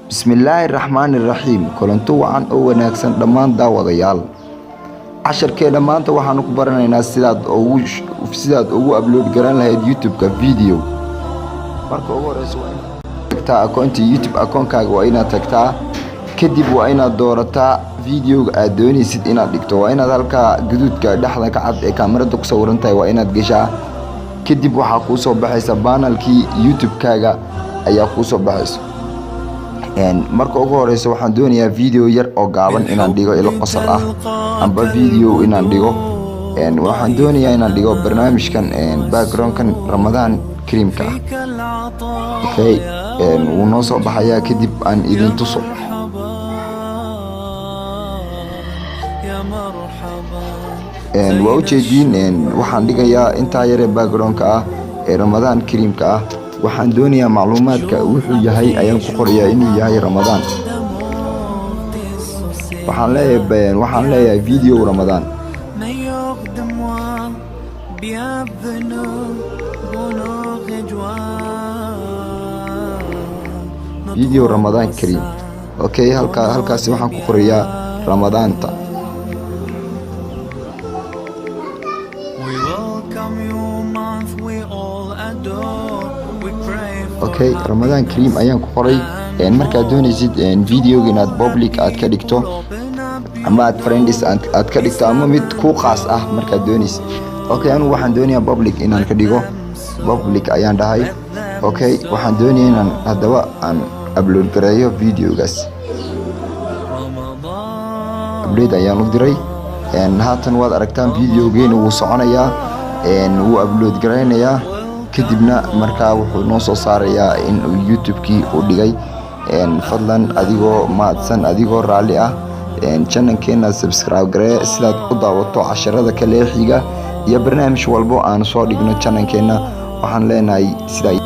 Bismillaahi raxmaani raxiim. Kulanto wacan oo wanaagsan dhammaan daawadayaal. Casharkeena maanta waxaanu ku baranaynaa sidaad ugu upload garan lahayd YouTube-ka video. Marka ugu horeysa waa inaad tagtaa akoonta YouTube, akoonkaaga waa inaad tagtaa. Kadib waa inaad doorataa videoga aad doonaysid inaad dhigto. Waa inaad halkaa guduudka dhexda ka cad ee kaamirada ku sawiran tahay waa inaad gashaa. Kadib waxaa kuu soo baxaysa panelkii YouTube-kaaga ayaa kuu soo baxaysa. Marka ugu horeysa waxaan doonayaa video yar oo gaaban inaan dhigo, ilo qosol ah amba video inaan dhigo. Waxaan doonayaa inaan dhigo barnaamijkan backgroundkan Ramadaan Kariimka ah. Okay, wuu noo soo baxayaa. Kadib aan idin tuso. Waa ujeediin, waxaan dhigayaa intaa yaree backgroundka ah ee Ramadaan Kariimka ah. Waxaan doonayaa macluumaadka wuxuu yahay ayaan ku qorayaa inuu yahay Ramadaan. Waxaan leeyahay video Ramadaan. Meilleur de moi, bienvenue, bonheur et joie. Video Ramadaan Kariim. Okay, halkaasi waxaan ku qorayaa Ramadaanta. We welcome you, month we all adore. We pray for Okay, Ramadaan Kariim ayaan ku qoray. Markaad doonaysid videoga inaad public aad ka dhigto open up ama aad friends aad ka dhigto ama mid ku qaas ah markaad doonaysid. Okay, anigu waxaan doonayaa public inaan ka dhigo. Public ayaan dhahay. Okay, waxaan doonayaa inaan haddaba aan upload gareeyo videogaas. Ramadan. Upload ayaan u diray. Haatan waad aragtaan, videogeena wuu soconayaa, wuu upload garaynayaa. Kadibna markaa wuxuu noo soo saarayaa in uu YouTube-kii u dhigay. Fadlan, adigoo mahadsan, adigoo raalli ah, channelkeena subscribe garee sidaad u daawato casharada kale xiga iyo barnaamij walbo aan soo dhigno channelkeena. Waxaan leenahay sidaa.